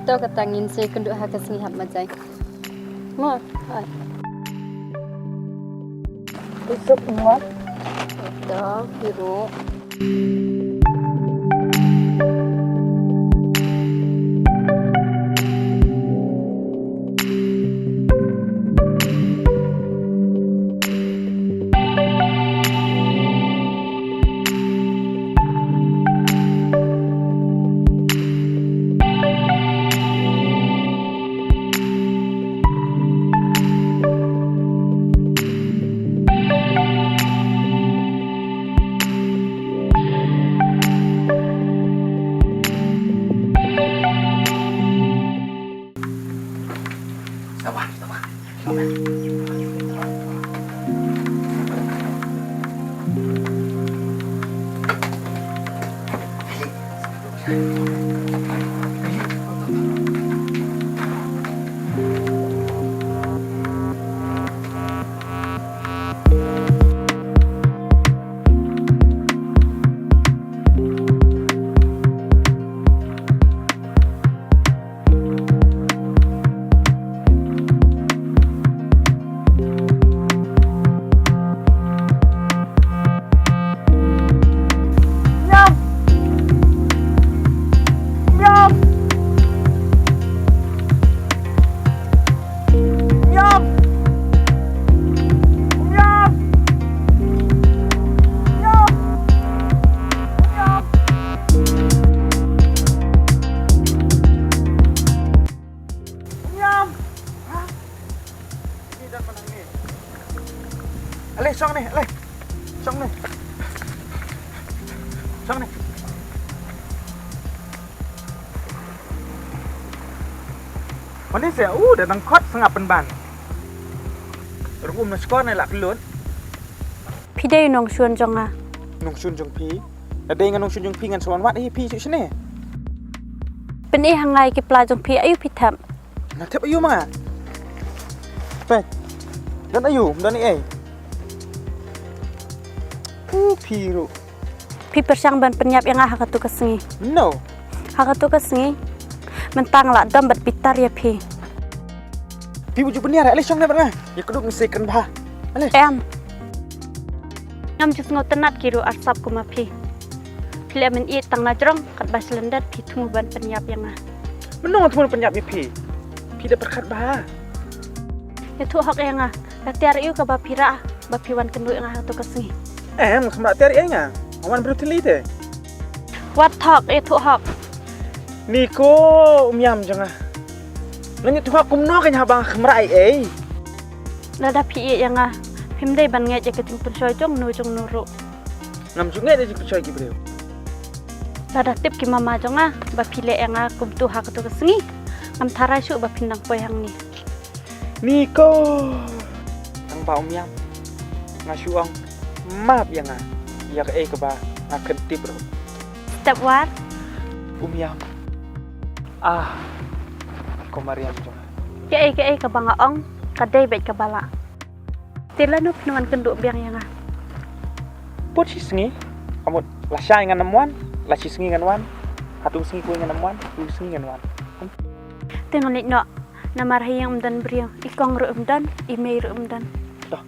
To kata ngin sa ïakynduh ha ka sngi Hat Majai. Mo, hooid. Isuk mo. To, phi ruh. Ale, shong ne, ale. Shong ne. Shong ne. Mane se, u da dang khot sngap pynban. Rung um na skor ne la klut. Phi dei nongshun jong nga. Nongshun jong phi? Da dei nga nongshun jong phi ngan sa wan wad hi phi shu shane. Pyni ha nga ïa ki pla jong phi, aïu phi thep? Nga thep aïu ma nga? Peit. Don aïu, don ei ei. U phi ruh. Phi pyrshang ban pynïap ïa nga ha katu ka sngi. No. Ha katu ka sngi. Mynta nga la dom bad bitar ïa phi. Phi bujur pynïar, ale shong ne bad nga. Ïa kduk ngi sei kren bha. Ale. Em. Ngam ju sngewtynnat ki ruh arsap kum ma phi. Phi leh mynta tang na jrong katba shlyndet phi thmu ban pynïap ïa nga. Mynno nga thmu ban pynïap ïa phi? Phi da pyrkhat bha. Ïathuh hok ïa nga. La tiar aïu kaba phi rah ba phi wan kynduh ïa nga ha katu ka sngi? Em, ngam rah tiar ïa nga. Nga wan briew thylli te. Wat thok, ïathuh hok. Ni ko, um ïam jong nga. Ngan ïathuh hok kumno kein haba nga khlem rah ei ei. Lada phi ïeit ïa nga, phim dei ban ngeit ïa ka jingpynshoi jong no jong no ruh. Ngam ju ngeit ïa ka jingpynshoi ki briew. Lada tip ki mama jong nga ba phi leh ïa nga kumtu ha katu ka sngi, ngam tharai shuh ba phin nang poi hangne. Ni ko. Tang ba um ïam. Nga shu ong map ïa nga ïa kaei kaba nga khlem tip ruh. Step one. Um ïam. Ah. Ko Mariam jong nga. Kaei kaei kaba nga ong ka dei beit kaba lah. Te lano phin wan kynduh biang ïa nga? Put shi sngi. Ka mut lashai ngan ym wan, la shi sngi ngan wan. Haduh sngi kawei ngan ym wan, haduh sngi ngan wan. Te ngan leit noh. Namar ha ïing ym don briew, i kong ruh ym don, i mei ruh ym don. Toh.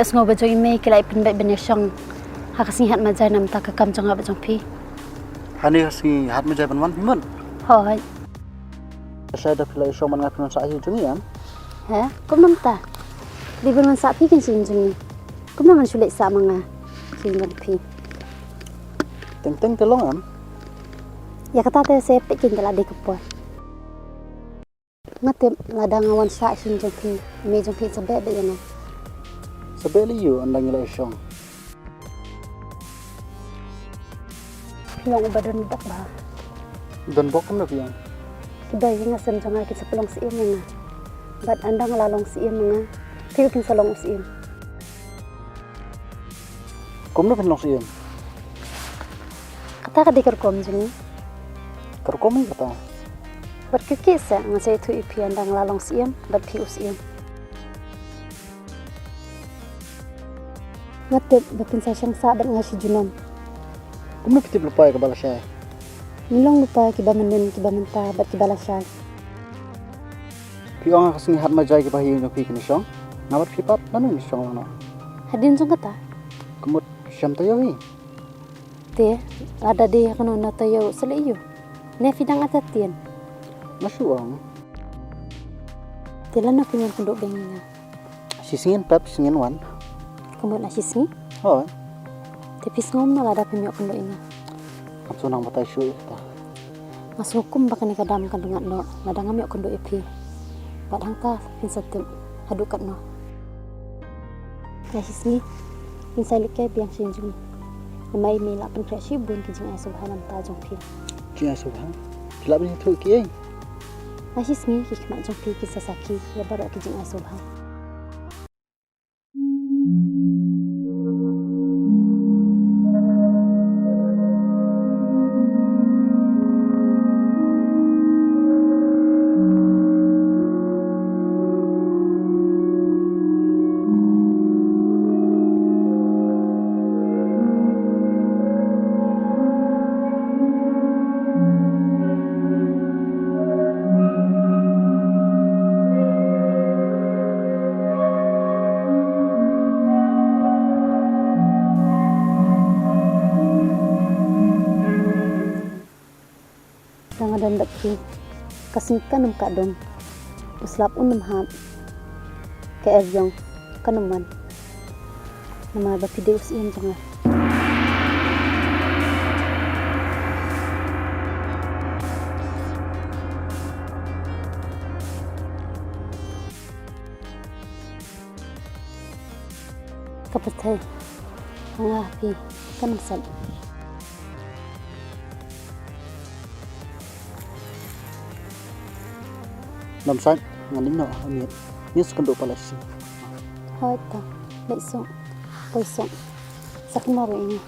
Sngew ba jong i mei ki la ïa pynbeit ban ïa shong ha ka sngi hat majai namar ka kam jong nga bad jong phi. Hane ka sngi hat majai ban wan phi mut? Hooid. Lashai da phi la ïa shong ban nga phin wan sah hi jong i em? He, kumno mynta? Dei ban wan sah phi kin shin jong i. Kumno ban shu leit sah ma nga shin jong phi? Teng teng te long em? Ïa kata te se peit kin ka la dei ka por. Nga tip lada nga wan sah shin jong phi, i mei jong phi sa beh beh ïa nga. Sa beh lei ïoh ynda ngi la ïa shong. Phi long uba don bok bha. Don bok kumno phi ong? Kiba ïing ha sem jong nga kin sa pynlong syiem ïa nga. Bad ynda nga la long syiem ïa nga, phi ruh phin sa long u syiem. Kumno phin long syiem? Kata ka dei ka rukom jong ngi. Ka rukom hi kata. Bad kyrkieh seh, nga sa ïathuh ïa phi ynda nga la long syiem bad phi u syiem. Nga tip ba phin sa shong sah bad nga shi junom. Kumno phi tip lypa ïa kaba lashai? Ngi long lypa kiba mynnin, kiba mynta bad kiba lashai. Phi ong ha ka sngi hat majai kiba ha ïing jong phi kin ïa shong. Nga bad phi pat lano ngin ïa shong lano? Hadien jong kata. Ka mut shem taïew hi. Te lada dei ha kano kano taïew sa leh ïoh. Ne phi dang artatien? Nga shu ong. Te lano phin wan kynduh biang ïa nga? Shisngi ngin pep, shisngi ngin wan. Ka mut na shisngi? Hooid. Te phi sngew kumno lada phim ïoh kynduh ïa nga? Ngam sngewthuh nang batai shuh ïa kata. Nga sngew kumba kane ka dam kan byngat noh lada ngam ïoh kynduh ïa phi. Bad hangta phin sa tip haduh katno. Na shisngi ngin sa leit kai biang sha ïing jong ngi. Namar i mei i la pynkhreh shibun ki jingai sngewbha na bynta jong phi. Jingai sngewbha? Phi lah ban ïathuh kiei? Na shisngi ki khmat jong phi kin sa sakhi ïa baroh ki jingai sngewbha. Tang nga don bad phi, ka sngi kan ym kah dum, u slap un ym hap, ka erïong kan ym wan. Namar ba phi dei u syiem jong nga. Ka pyrthei ha nga ha phi kan ym sait. Ym sait, ngan ïeh noh, ym ïeh. Ngin sa kynduh palat shisien. Hooid, to leit suk, poi suk. Sa kynmaw ruh ïa nga.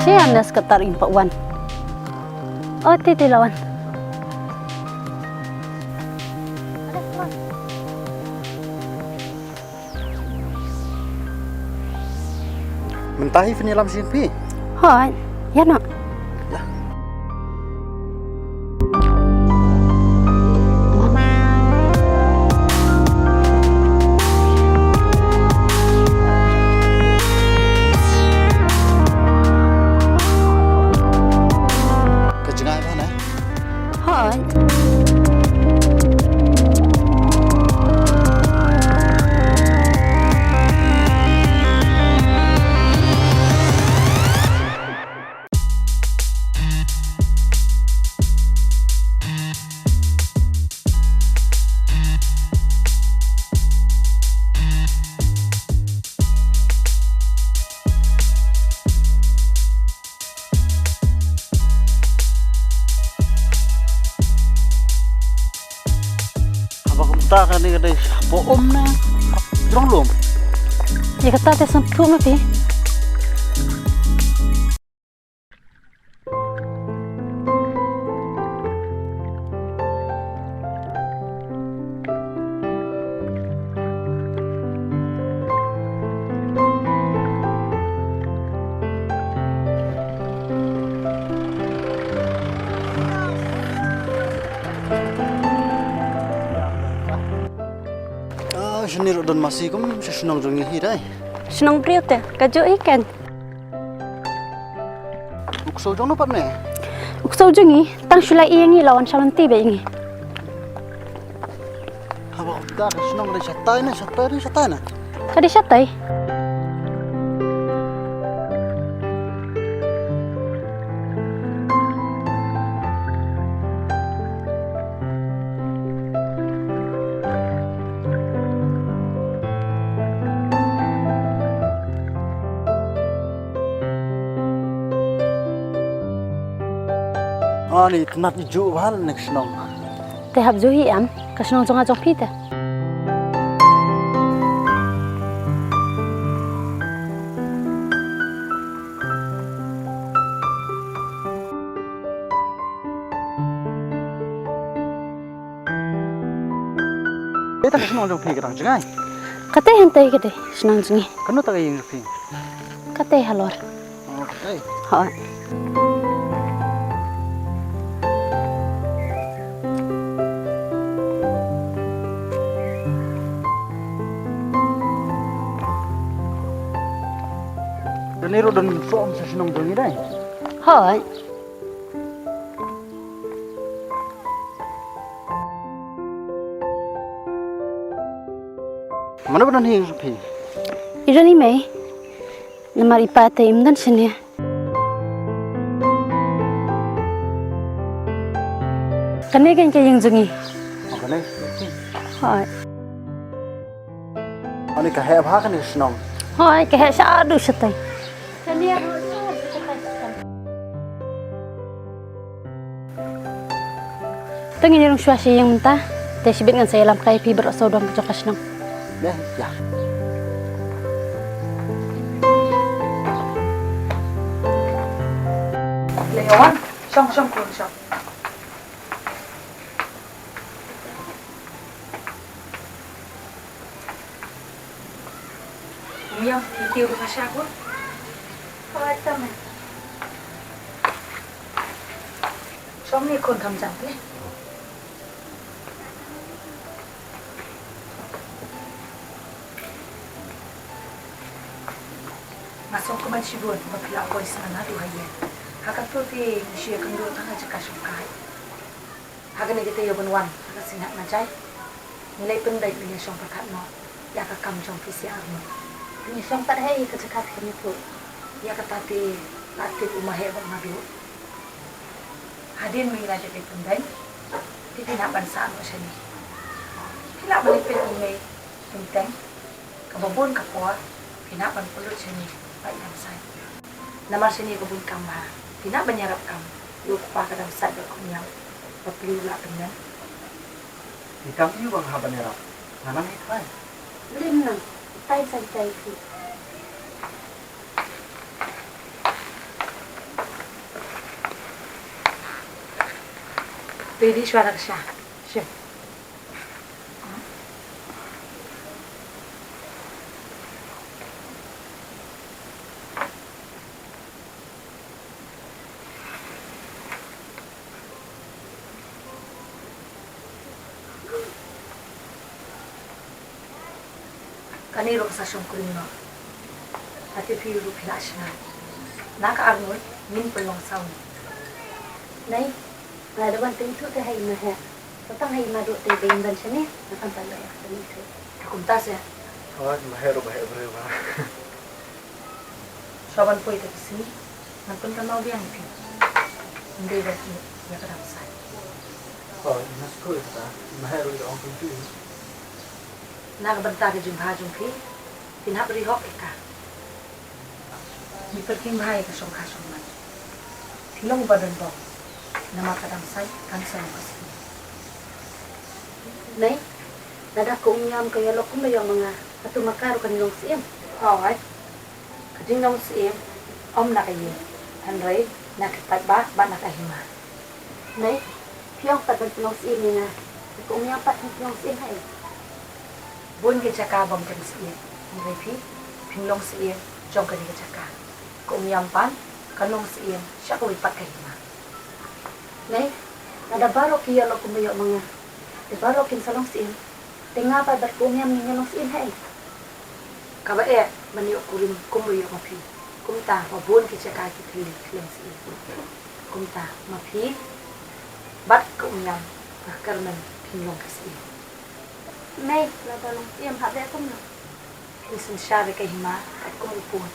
Shi ïa nes ka tar im pa wan. Oh, ti ti lawan. Mynta hi phin ïalam sha ïing phi? Hooid, ïa noh. Ïa. Ka jngai bha na? Hooid. Haba kumta kane ka dei shapoh um ne jrong lum? Ïa kata te sngewthuh ma phi. Ni ruh don masi kum sha shnong jong ngi hi dei. Shnong briew te, kajuh hi ken. U ksew jong no pat ne? U ksew jong ngi, tang shu la ïa ngi la wan sha lynti bad ïa ngi. Haba kumta ka shnong ka dei shatai ne, shatai ne, shatai ne? Ka dei shatai. Ani tnat ju bhal ne ka shnong. Te hap ju hi am, ka shnong jong nga jong phi te. Te ta ka shnong jong phi ka dang jngai. Kata hynte ka dei shnong jong ngi. Kano ta ka ïing jong phi? Kata halor. Oh, kata. Hooid. Kane ruh don soh sha shnong jong ngi dei. Hooid. Mano ba don hi phi? I don i mei. Namar i pa te im don shane. Kane kan ka ïing jong ngi. Oh, kane. Hooid. Ani ka heh bha kane ka shnong. Hooid, ka heh shaduh shatai. Te ngin ïa rung shuwa sha ïing mynta. Te shibit ngan sa ïalam kai phi baroh sawdong ka jong ka shnong. Ïa, ïa. Le wan, shong, shong, shong. Miang, iti ruh ka sha ko. Kawai tama. Shong ni khun kham jam ni. Nga sngewkmen shibun ba phi la poi sha naduh ha ïing. Ha kato te ngi shu ïakynduh tang ha jaka shongkai. Ha kane ka taïew ban wan ha ka sngi March ngi la pyndait ban ïashong pyrkhat noh ïa ka kam jong phi sha arngut. Ngi shong pat ha ïa ka jaka phi ïathuh. Ïa kata te la tip u Maheh bad Madu. Hadien ba ngi la dep pyndait te phi hap ban sah noh shane. Phi lah ban leit peit ïa u mei Tymteng. Kaba bun ka por phi hap ban pynlut shane ba i Damsait. Namar shane ka bun kam bha. Phi hap ban ïarap kam ïa u kpa ka Damsait bad ka Umïam ba phi lah pynïap. Phi kam ïa u ba nga hap ban ïarap. Nga nang hi trai. Lin nang. Tai sai tai phi. Te di shuwa da ka sha. Shim. Kane ruh ka sa shongkurim noh. Hati phi ruh phi la shna. Na ka arngut ngin pynlong saw. Nai, nga da wan pynithuh te ha i Maheh. Sa tang ha i Madu te ba in ban shane, nga tang ban ïa ka pynithuh. Te kumta se. Hooid, Maheh ruh Maheh briew ba. Shuwa ban poi te ka sngi ngan pynkynmaw biang ïa phi. Ym dei ban ïa ka Damsait. Hooid, nga sngewthuh ïa kata. Maheh ruh i da ong kumtu. Na ka bynta ka jingbha jong phi, phin hap ri hok ïa ka. Ngi pyrkhing bha ïa ka shongkha shongman. Phi long uba don bor. Namar ka Damsait kan sa long ka Syiem. Nei, lada ka Umïam ka ïalok kumba ïoh ma nga, hato ma ka ruh kan long Syiem? Hooid. Ka jinglong Syiem ym na ka ïing, hynrei na ki paidbah bad na ka hima. Nei, phi ong pat ban pynlong Syiem ïa nga. Ka Umïam pat kan pynlong Syiem ha ei? Bun ki jaka bym don Syiem, hynrei phi, phin long Syiem jong kane ka jaka. Ka Umïam pat kan long Syiem sha kawei pat ka hima. Nei, lada baroh ki ïalok kumba ïoh ma nga, te baroh kin sa long Syiem. Te nga pat bad ka Umïam ngin ïalong syiem hei. Kaba eh ban ïoh kurim kumba ïoh ma phi. Kumta ba bun ki jaka ki khyllem khyllem syiem. Kumta ma phi bad ka Umïam, nga kyrmen phin long ki syiem. Mei, lada long syiem hap leh kumno? Phin synshar ïa ka hima katkum u pud.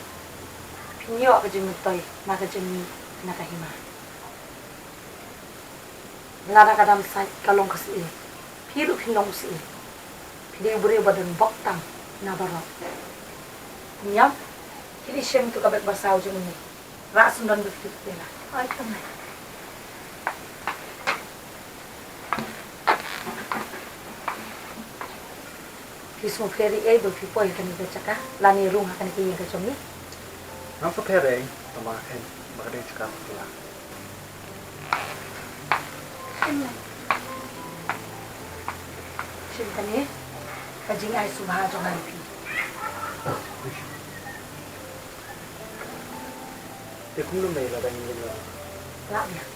Phin ïoh ka jingmyntoi na ka jingmih na ka hima. Lada ka dam sait ka long ka syiem, phi ruh phin long u syiem. Phi dei u briew ba don bok tam na baroh. Umïam, khie leit shem ïa ka bek ba saw jong une. Rah sngewdon bad phi, Bella. Oi, kong. Phi sngewpher ei ba phi poi ha kane ka jaka lane rung ha kane ka ïing ka jong ngi? Ngam sngewpher ei, tang ba ka dei jaka sngewpher. Shen kane ka jingai sngewbha jong nga ïa phi. Te kumno mei lada ngin leit noh? Lah biang.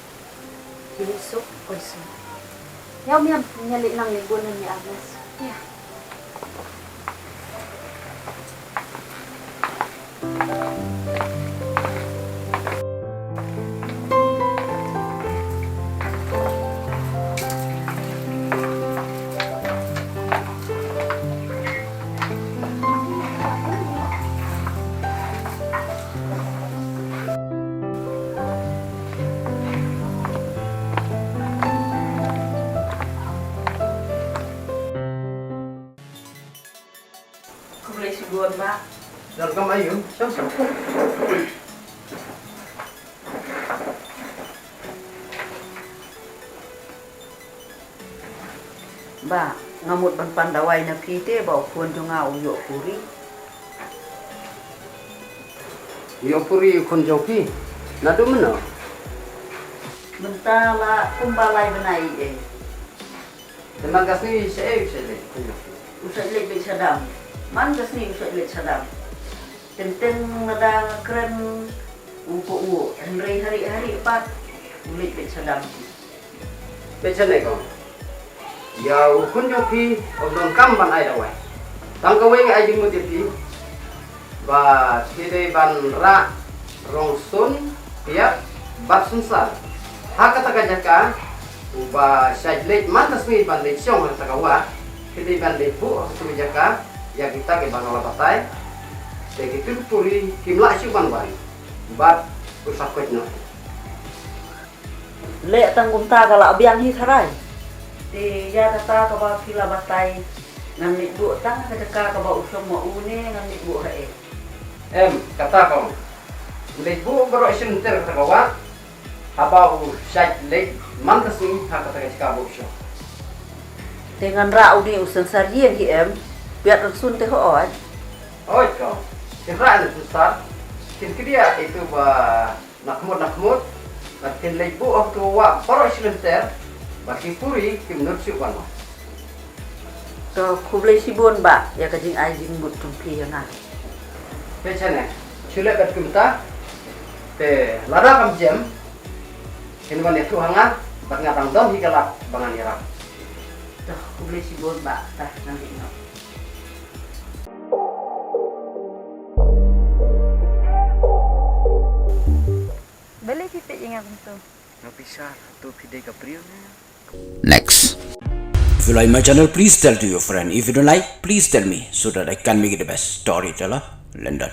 Phi leit suk, poi suk. Ïa Umïam, ngin leit nang leit bun nangne, Agnes. Ïa. Khublei shibun, Bah. Welcome, ayu. Shong, shong. Bah, nga mut ban pan dawai na phi te ba u khun jong nga u ïoh puri. Ïoh puri u khun jong phi? Naduh mynno? Mynta la kumba lai bnai ei. Te man ka sngi shaei u shait leit u khun jong phi? U shait leit beit sha dam. Man ka sngi u shait leit sha dam. Teng teng lada nga kren u kohnguh, hynrei harieh harieh pat u leit beit sha dam. Peit shane kong. Ïa u khun jong phi ym donkam ban ai dawai. Tang kawei nga ai jingmut ïa phi ba phi dei ban rah rong sun, piat bad sunsar ha kata ka jaka. Uba shait leit man ka sngi ban leit shong ha kata ka wah, phi dei ban leit buh ha kata ka jaka ïa kita kiba nga la batai. Te kitu ki puri kim lah shuh ban wan bad u sa koit noh. Leh tang kumta ka la biang hi tharai. Te ïa kata kaba phi la batai, ngan leit buh tang ha ka jaka kaba u shong ma u ne ngan leit buh ha ei? Em, kata kong. Leit buh baroh shi lynter kata ka wah. Haba u shait leit man ka sngi ha kata ka jaka ba u shong. Te ngan rah une u sensar ïing hi em? Piat rong sun te hooid. Hooid kong. Kin rah une u sensar. Kin kdiah itu ba na khmut na khmut, bad kin leit buh ha uto u wah baroh shi lynter, ba ki puri kim nud shuh ban wan. To khublei shibun Bah ïa ka jingai jingmut jong phi ïa nga. Peit shane, shu leh bad kumta, te lada kam jem, kin wan ïathuh ha nga, bad nga dang don hi ka lad ba ngan ïarap. To khublei shibun Bah, ta ngan leit noh. Balei phi peit ïa nga kumto? Nga bishar, to phi dei ka briew ne? Next. If you like my channel, please tell to your friend. If you don't like, please tell me so that I can make it the best storyteller. London.